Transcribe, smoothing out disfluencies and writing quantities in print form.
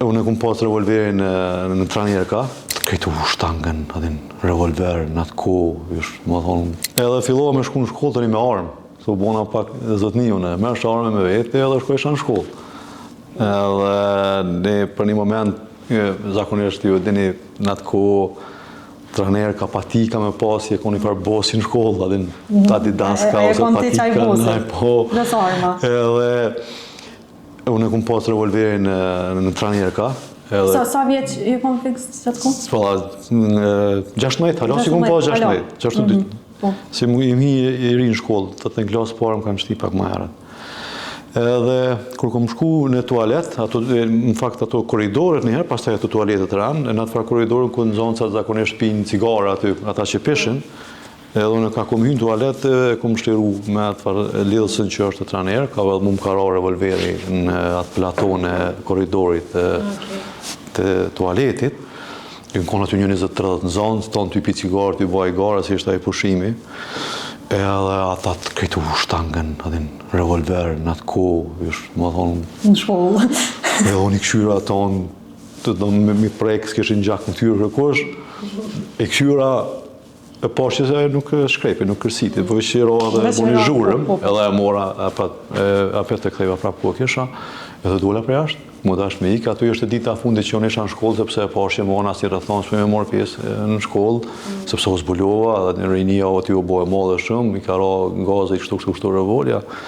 Unë e kum pas revolverin në tranerka, krejt u shtangën, a din, revolver në atë kohë, ish, më thonë. Edhe fillova me shku në shkollë tani me armë, se u bona pak zotni unë, merrsha armë me vete edhe shkojsha në shkollë. Edhe ne për një moment, zakonisht ju dini në atë kohë, traner ka patika me pas, je koni farë bosi në shkollë, a din, Adidas ka E ose kon ti qaj patika, bosi. Po. Dhe arma. Edhe unë e kum pas revolverin në tranerka. Edhe, Sa vjeç ju kon fiks qatë kohë? Po, në 16, hala si kum pas 16, hala. 16, 62. Po. Si mu im hi i ri në shkollë, të të në klasë parë më kanë shti pak më herët. Edhe kur kom shku në tualet, ato, në fakt ato korridoret një herë, pastaj ato tualetet ranë, në atë farë korridorin ku nxënësat zakonisht pinë cigare aty, ata që pishin, edhe unë ka kom hy në tualet, e kom shtiru me atë farë lidhësën që është të traner, ka edhe mu më ka ra revolveri në atë platon e korridorit të tualetit. Në konë aty një 20-30 nxënës, tonë ty pi cigare, ty baj gara, si ishte ai pushimi. Edhe ata të krejt u shtangën, a din, revolver në atë kohë, ish, më thonë, Në shkollë. edhe unë i këshyra tonë, të do me mi prek, s'kishin gjak në tyrë kërkush, e këshyra e pash që se ajo nuk shkrepi, nuk kërsiti, po veç i ra edhe Veç i boni ra, zhurëm, po, po. edhe e mora, apet e ktheva prapë ku e kisha, edhe dola për jashtë, mu dash me ik, aty është dita e fundit që unë isha në shkollë, sepse e pash që më unë asnjë rrethanë s'po me marrë pjesë në shkollë, sepse u zbulova, edhe në rinia aty u bo e madhe shumë, i ka ra gazi kështu kështu kështu revolja.